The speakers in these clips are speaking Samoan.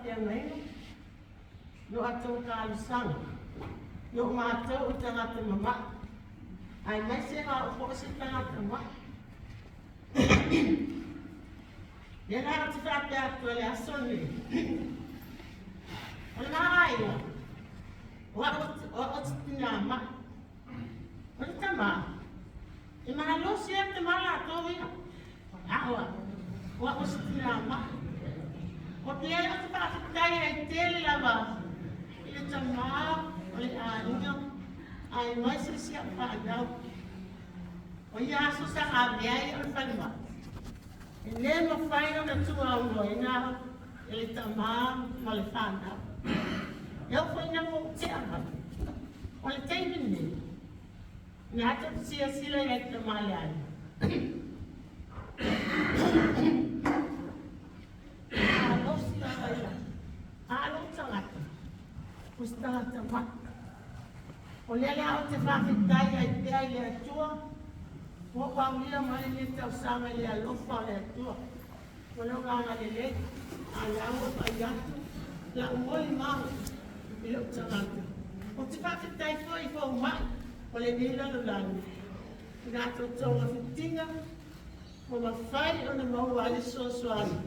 faafeagaiga, no atou talosaga, no matou o tagata mama'i, aemaise a oo foi se tagata ma'i. Lea la ou te faapea atu ai i le aso lenei, o le ma aiga, o au o se tinā ma'i. O le tama, e malosi lava le tama latou ia, a o au, o au o se tinā ma'i. O lea ou te faafetai ai tele lava i le tama o le aiga aemaise si au fanau. O ia aso sa avea ai au i le falemai, e le mafai ona tuuaunoaina au e le tama ma le fanau. E oo foi ina ua ou tea mai, o le taimi lenei, na tou te silasila i ai i le tama o le aiga. E malosi lava ia, a o lou tagata, o se tagata ma'i. O lea la ou te faafetai ai pea i le Atua ua ou aulia mai lenei tausaga i le alofa o le Atua ma Lona agalelei, a o la ua vaai atu lau molimau i lou tagata. Ou te faafetai foi i fomai o lenei lalolagi i latou togafitiga ua mafai ona maua ai le fesoasoani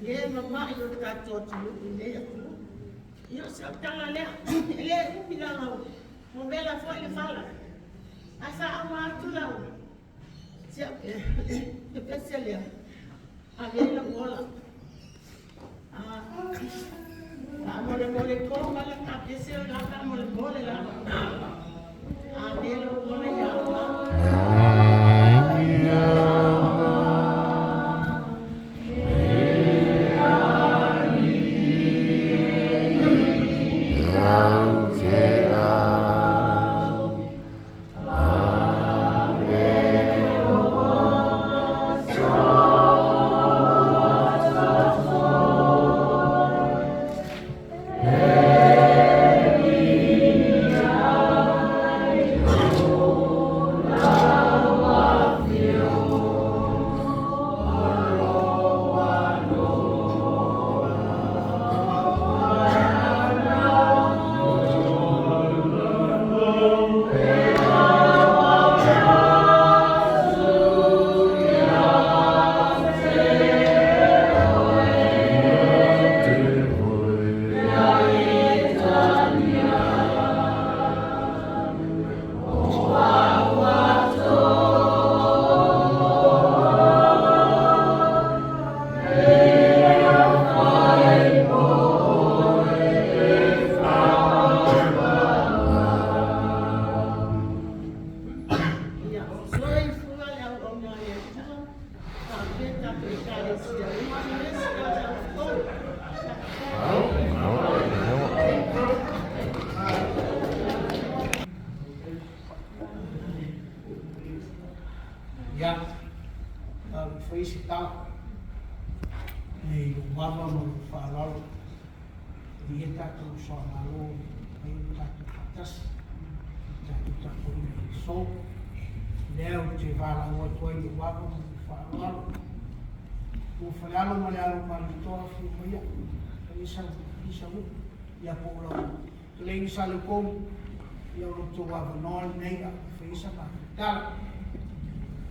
i e mamai o le tatou atunuu i lenei atunuu. Ia o si au tala lea, e le umi leaga ua vela foi le fala, ae faauma atu lau si au pese lea, ave ai lou ola. Faamolemole to mai la ta pese o la faamolemole lava. Ave lou ola ia Ia soifua le auauna a le Atua, faapea tatou Ekalesia uma i le isi tausaga fou. Ia, e fai se tala i lou ava ma lou faaaloalo i ia tatou uso a Malo mai o tatou faatasi i tatou tapuaiga i le aso. Lea ou te valaau atu ai i lou ava ma lou faaaloalo. Ua falealo ma le alo o Malietoa afio maia, fai sau, fai sau upu, ia po o lau tuleiga Saleupolu, ia o lo outou avanoa lenei a fai ai sa matou tala.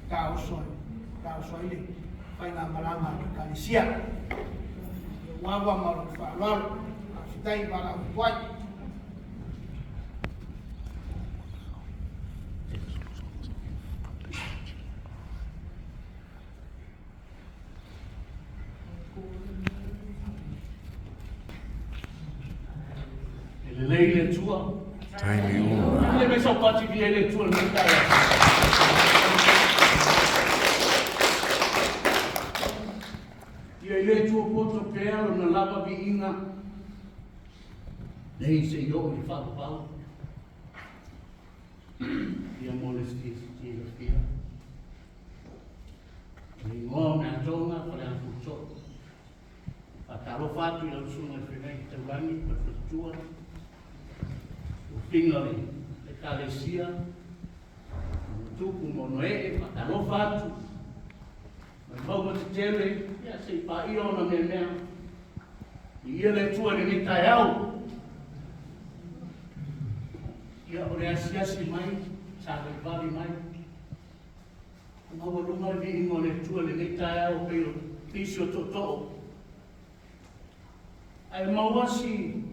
Taoso ai, taoso ai le faigamalaga a le Ekalesia. Lou ava ma lou faaaloalo, faafetai valaau atu ai. E lelei le Atua. Taimi uma. Le mai sau pati via le Atua le mai taeao. Ia i le Atua poto pea lona lava viiga nei se i oo i le faavavau. Ia mo le silafia. Le igoa o Meatoga Faleafuato. Faatalofa atu i lau susuga i le Feagaiga Taulagi ma le Faletua, tofiga o le Ekalesia, ona tupu ma ona ee, faatalofa atu. Mai mauga tetele, ia se i paia ona meamea. Viia le Atua i lenei taeao. Ia, o le asiasi mai, sa valivali mai, maualuga le viiga o le Atua i lenei taeao pei o nisi o tootoo. Ae maua si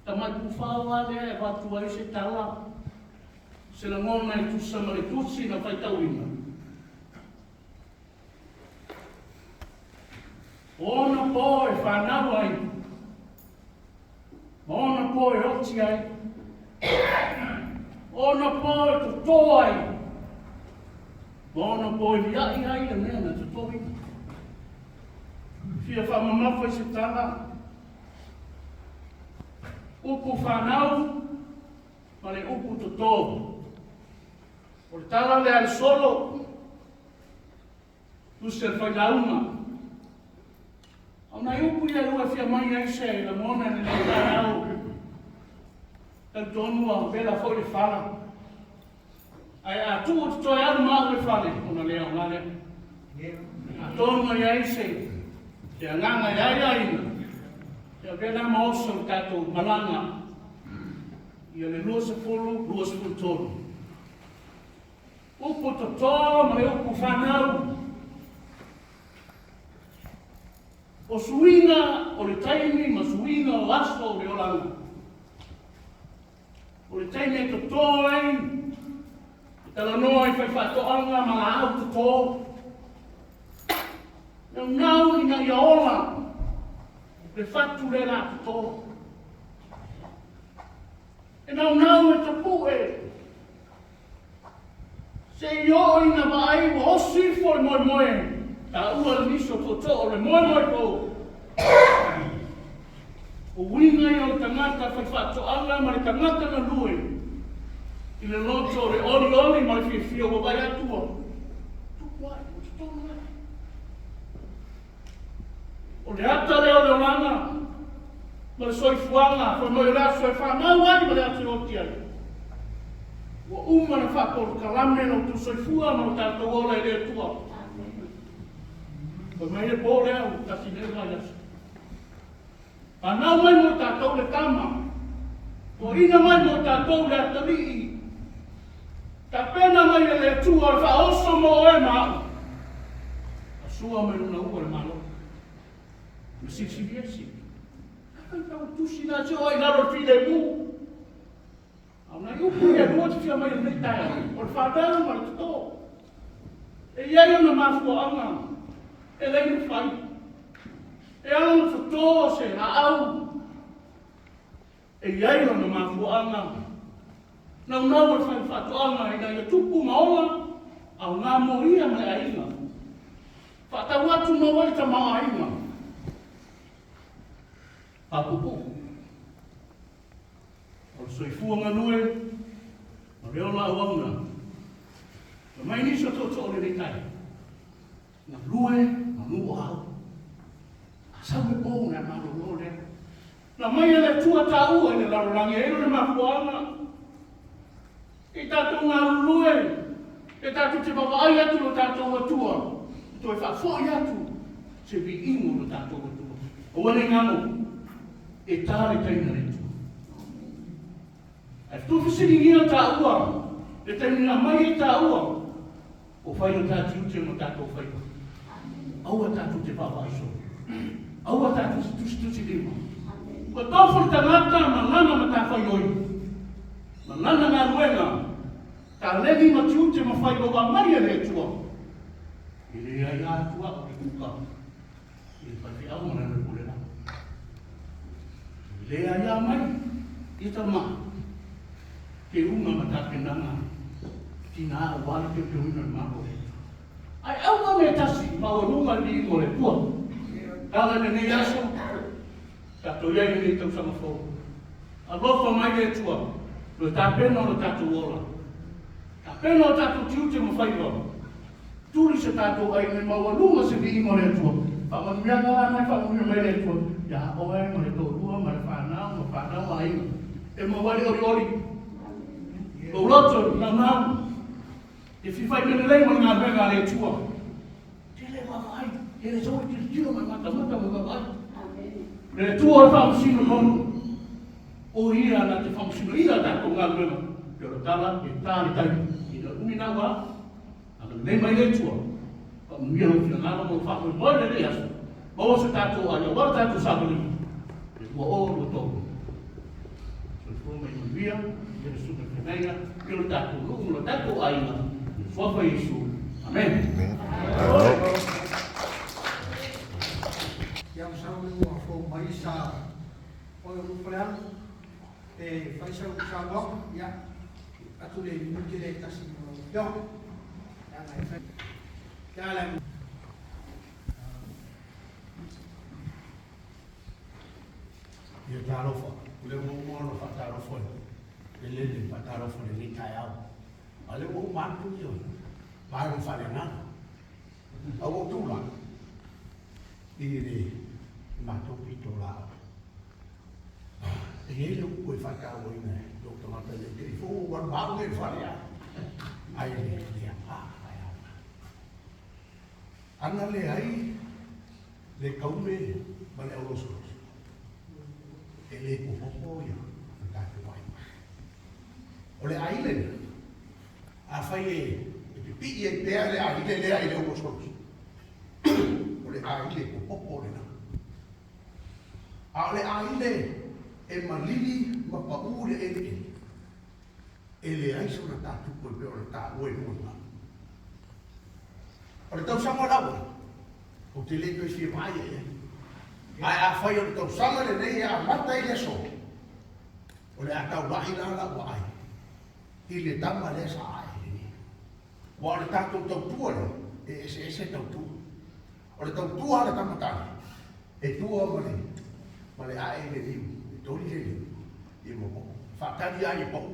tamai pufau lava lea e avatu ai se tala, se lagona e tusa ma le tusi na faitauina. O ona po e fanau ai, ma ona po e oti ai, o ona po e totō ai, ma ona po e liaʻi ai le mea na totōina. Fia faamamafa i se tala, upu fanau ma le upu totō. O le tala lea a le solo, Tusi a le failauga. A o nai upu ia e lua e fia mai ai se lagona i lenei taeao. Talitonu ua vela foi le fala. Ae a tuu e te toe alu ma au i le fale, ona le aoga lea. Atonu e i ai se se agaga e aiaina, e avea lea ma oso i le tatou malaga ia le 20, 23. Upu toto ma le upu fanau. O suiga o le taimi ma suiga o aso o le olaga. O le taimi e toto ai, e talanoa i faifaatoaga ma laau toto. Naunau ina ia ola le fatu lea la toto. E naunau e tapue Se i oo ina vaai ua osi ifo le moemoe, taua le nisi o tootoo o le moemoe fou. O uiga ia o le tagata faifaatoaga ma le tagata galue i le loto o le olioli ma le fiafia ua vaai atu ua tupu ai, ua totonu ai. O le ata lea o le olaga ma le soifuaga, fai mai o le aso e fanau ai ma le aso e oti ai. Ua uma ona faapolokalame lo outou soifua ma lo tatou ola e le Atua. Fai mai le po lea ua tasi nei vaiaso. Fanau mai mo tatou le tama, toeaina mai mo tatou le atalii, tapena mai e le Atua o le faaoso mo oe ma au. A sua mai lona ua le Malo. Ma silisili ese. Afai tau tusi la se o ai lalo le filemu. A o nai upu ia e lua te fia mai i lenei taeao, o le fanau ma le toto. E i ai ona mafuaaga e le mafai. E ala ona toto se laau, e i ai ona mafuaaga. Naunau o le faifaatoaga ina ia tupu ma ola, aoga mo ia ma le aiga. Faatau atu maua ai le tamaoaiga. Faapuupuu. O le soifua galue ma le ola auauna. Fai mai nisi o tootoo o lenei taeao, galue manu o au. A sau le po ona e malolo lea. Na aumai e le Atua taua i le lalolagi e ai lona mafuaaga. I tatou galulue, e tatou te vaavaai atu i lo tatou Atua, e toe faafoi atu se viiga o lo tatou Atua. Aua ne i galo, e ta le taimi a le Atua. Ae tuufesiligia taua le taimi na aumai ai taua, o fai o ta tiute ma tatou faiva. Aua tatou te vaavaai solo. Aua tatou te tusitusi lima. Ua tofu le tagata ma lana matafaioi, ma lana galuega, taleni ma tiute ma faiva ua aumai e le Atua. E leai atu au i uka i le faifeau ma lana pule lava. E leai a mai ia tama teuga ma tapenaga tina aua le teuteuina o le Malo o le Atua. Ae aua mea tasi maualuga le viiga o le Atua. Tala i lenei aso, tatou i ai i lenei tausaga fou. Alofa mai le Atua, lo tapena o lo tatou ola. Tapena o tatou tiute ma faiva. Tuli se tatou ai ina ia maualuga se viiga o le Atua. Faamanuiaga la na e faamanuia mai le Atua ia oe ma le toalua ma le fanau ma fanau a aiga. E maua ai le olioli. Lou loto naunau e fia fai mea lelei mo le galuega a le Atua. Tele vaavaai, e le sau e tilotilo ma e matamata ma vaavaai. Le Atua o le faamasino tonu, o Ia na te faamasinoina a tatou galuega, pei o le tala e ta le taimi, e le umi na ua agalelei mai le Atua. Faamanuia lou finagalo ma lou faamoemoe i lenei aso, maua so tatou ai aua le tatou savaliga i le 2023. Soifua ma ia manuia, ia le susuga i le feagaiga i lo tatou nuu ma lo tatou aiga, i le Suafa o Iesu. Amene. Ia masalo o lea ua fou mai le sa o le nuu Falealu e fai sau saunoaga, ia atu le minute lea e tasi mo lau afioga. Leaga e fai le ala Ia talofa, o lea ua uma ona faatalofa e lele faatalofa i lenei taeao. A o lea ua uma atu ia vaega faaleagaga. A ua ou tulai i le matou pitolaau. E i ai le upu e faatauaina e lou tagata e le i te i foi ua ou alu ma au nei i le fale ai le le aoga ai aoga. Ana leai le kaume ma le aulosoloso, e le popopo ia le tatou aiga. O le aile lea, afai e pipii ai pea le aile lea i le aulosoloso, o le aile popopo lena. A o le aile e malili ma pau le eleele, e leai sona tatupu e pei ona taua i luga i lalo. O le tausaga lava, ou te le toe fia vaai i ai. Ae afai o le tausaga lenei e amata i le aso, o le a taulai la lau vaai i le tama lea sa ae i lenei. Aua o le tatou tautua lea, e eseese tautua. O le tautua a le tama tane, e tua ma le, ma le ae i le liu, e toli le liu, ia ma pau. Faatali lava ia pau.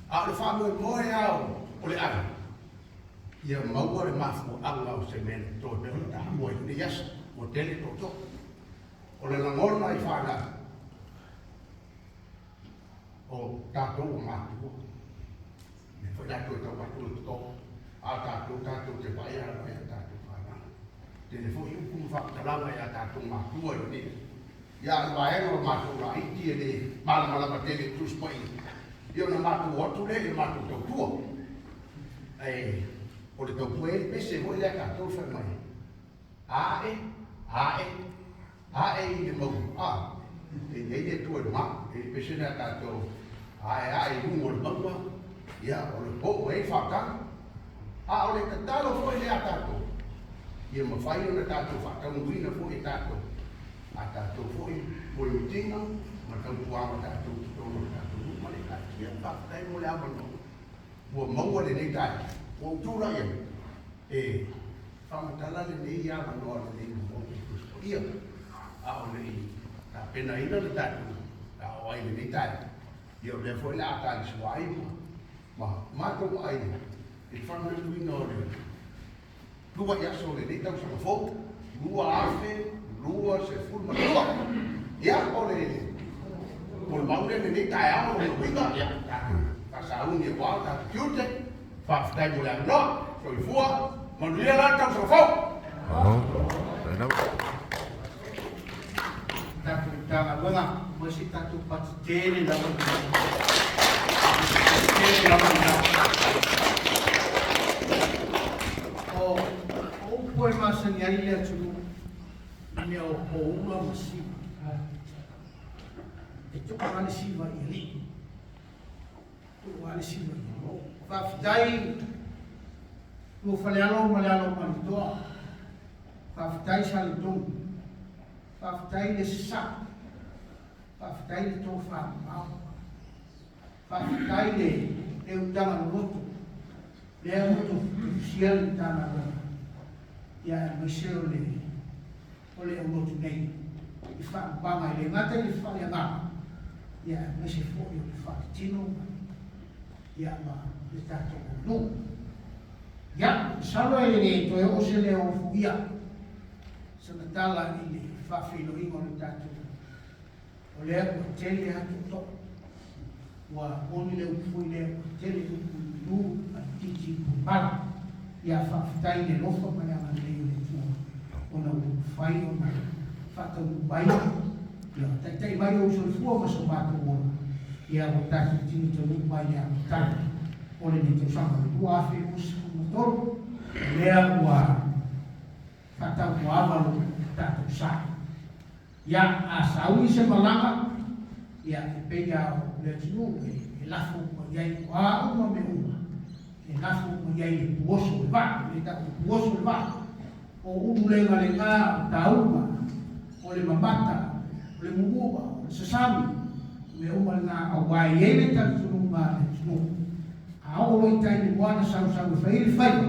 A o le faamoemoe lava o le ave, ia maua le mafuaaga o se mea na totoe pei ona taua i lenei aso, ua tele tootoo. O le lagona i fanau, o tatou ua matutua, lea foi la toe tau atu le toto, a o tatou, tatou te vaai lava i a tatou fanau. Tele foi upu ma faamatalaga i a tatou matua i lenei aso. Ia a o le vaega o matou laiti e le malamalama tele i le Tusi Paia, ia ona matou o atu lea i le matou tautua. Ae o le tautua e i ai le pese foi lea a tatou e fai mai, Ae, ae, ae i le mauga, a, e i ai le Atua i luga. E i ai le pese lea a tatou, ae, ae i luga o le mauga, ia, o le po ua i ai le faataga. A o le tatalo foi lea a tatou, ia mafai ona tatou faataunuuina foi e tatou a tatou foi moemitiga ma tautuaga tatou i totonu o le tatou nuu ma le Ekalesia. Faafetai mo le avanoa ua maua lenei taeao. Ua ou tulai ai e faamatala lenei avanoa lenei mo le Tusi Paia, a o le i tapenaina le tatou ao ai lenei taeao. Ia o lea foi o le a talisua ai ma matou vaai i le faamamaluina o le lua'i aso o lenei tausaga fou, 2022. Ia, o le molimau lea i lenei taeao, o lona uiga, ia, tatou faasauni aua o tatou tiute. Faafetai mo le avanoa. Soifua, manuia la le tausaga fou. Tatou Matagaluega, mo se tatou pati tele lava tele lava lena. O upu e masani ai le atunuu i mea o poula ma siva. E to'a lava le siva i alii, to'a lava le siva i alii. Faafetai tua Falealo ma le alo o Malitoa, faafetai Saletonu, faafetai le Sasa'a, faafetai le tofamamao, faafetai le utaga loloto lea ua tofutofusia le Matagaluega, ia aemaise o le o le aulotu nei i faalumaga e le gata i le faaleagaga, ia aemaise foi o le faaletino ia ma le tatou aganuu. Ia, masalo e le toe oo se leo o Fuia sana tala i le faafeiloaiga o le tatou, o lea ua tele lava tootoo. Ua moni le upu foi lea, ua tele upu i manu ae itiiti upu i mala. Ia faafetai i le alofa ma le agalelei o le Atua ona ua mafai ona faataunuu mai, ia taitai mai lou soifua ma so matou ola, ia ua tatou tino taunuu mai i le amataga o lenei tausaga o le 2023, o lea ua faataumuaava lo tatou sa. Ia, a sauni se malaga, ia, e pei lava o le atunuu e lafo uma i ai, o a uma mea uma, e lafo uma i ai le puoso o le vaa, le tau o le puoso o le vaa, o ulu legalega, o tauga, o le mamata, o le mumu'a, o le sasami, o mea uma lena, aua e i ai le talitonuga a le atunuu, a oo loa i tai i le moana sausau e fai ai le faiva,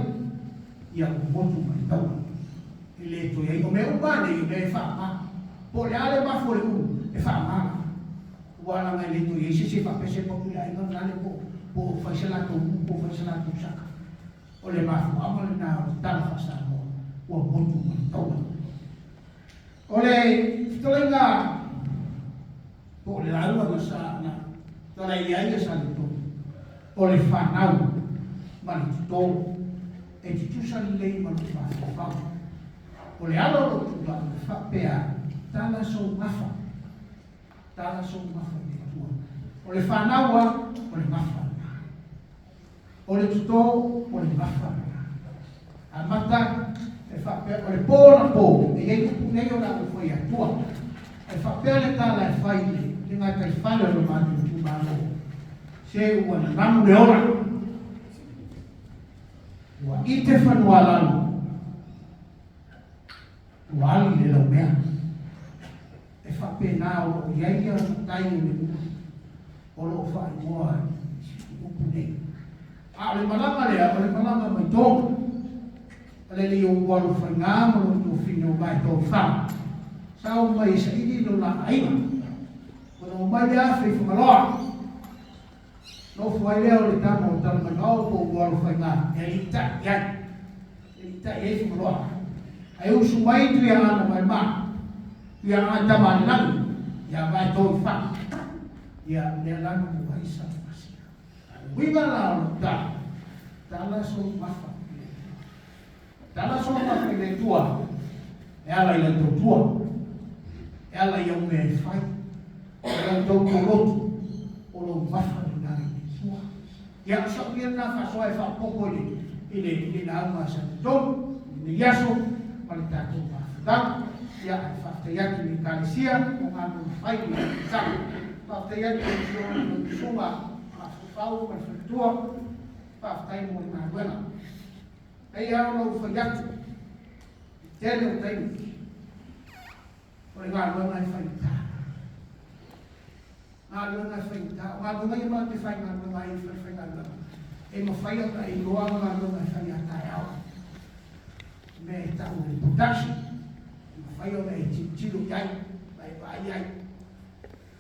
ia ua motu ma le taula. E le toe ai. O mea uma lava nei, o mea e faaaoga. Po o le a le mafu o le ulu, e faaaoga lava. Ua laga e le toe i ai se isi e faapea se motu i le aiga lena le po po o fai se latou mu po o fai se latou saka. O le mafuaaga lena o le tala faa-Samoa, ua motu ma le taula. O le fetalaiga po o le lauga na sa na talai ai ia Saletonu, o le fanau ma le toto e tutusa lelei ma lou mafaufau. O le ala o lou tulaga e faapea, tala sou gafa, tala sou gafa i le Atua. O le fanau a, o le gafa lena. O le toto, o le gafa lena. Amata e faapea, o le po na po, e i ai upu nei o le a ou fai atua. E faapea le tala e fai i le gataifale o le matou itumalo, se ua nanamu le ola. Ua ite fanualalo, ua ali le laumea. E faapena o lo o i ai ia matai o le nuu o lo o faaigoa i upu nei. A o le malaga lea, o le malaga mai Tonga. O le alii o Ualofaiga ma lona tuafafine o Vaetoafaga, sa omai e saili lo la aiga. Ona omai lea afe i Fagaloa. Nofo ai lea o le tama o Talamaivao po o Ualofaiga e aliitai i ai. E aliitai i ai Fagaloa. Ae usu mai Tuiaana mai ma Tuiaana tama a le lagi ia Vaetoafaga. Ia lea la na maua ai sa masina. A o le uiga la o lau tala, tala sou gafa i le Atua. Tala sou gafa i le Atua e ala i lau tautua, e ala i au mea e fai, o lau tautua lotu, o lou gafa lena i le Atua. Ia, o sau ia lena faasoa e faaopoopo i le, i le, i le lauga a Saletonu i lenei aso ma le tatou mafutaga. Ia, ae faafetai atu i le Ekalesia mo galuega fai i lenei tausaga. Faafetai atu i lau Susuga Mafaufau ma le faletua, faafetai mo le galuega. Pei lava ona ou fai atu, i le tele o taimi, o le galuega e faigata. Galuega e faigata. O galuega ia matou te faigaluega ai i le falefaigaluega, e mafai ona e iloa galuega e fai a taeao. O mea e tau o le production, e mafai ona e tilotilo i ai ma e vaai ai.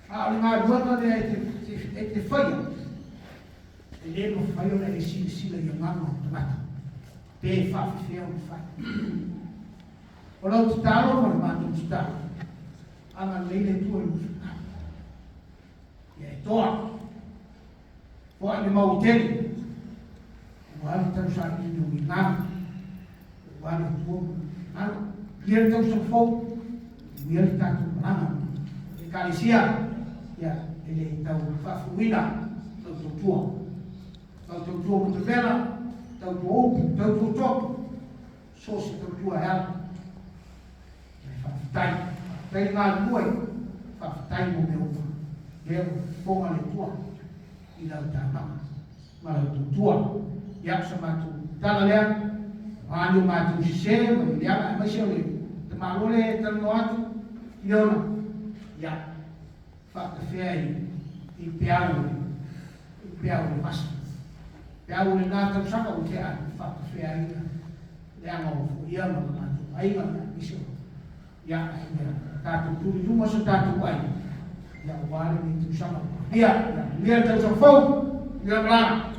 A o le galuega lea e te faia, e le mafai ona e silasila i agaga o tagata, pe faafefea ona fai. O lau tatalo ma le matou tatalo, agalelei le Atua i lou finagalo. Ia e toa, toa i le mau tele, aua le tausaili o igaga, aua le Atua ma lou finagalo. Ia le tausaga fou, manuia le tatou malaga. Ekalesia, ia, e le tau faafuluina lau tautua. Lau tautua matavela, tautua upu, tautua toto, so o se tautua e ala. E faafetai, faafetai le galulue, faafetai mo mea uma. Lea ua fofoga le Atua i lau taumaga ma lau tautua. Ia, o sa matou tala lea, aua ni o matou sese ma ni leaga, aemaise o le tamaloa lea e talanoa atu, Iona, ia, faatafea i peau i peau o le vasa. Peau o lena tausaga ua tea atu, faatafea ai leaga o foia ma lo matou aiga, aemaise o, ia, ia tatou tuli i luma so tatou ai, ia, aua lenei tausaga. Ia, manuia le tausaga fou, manuia le malaga.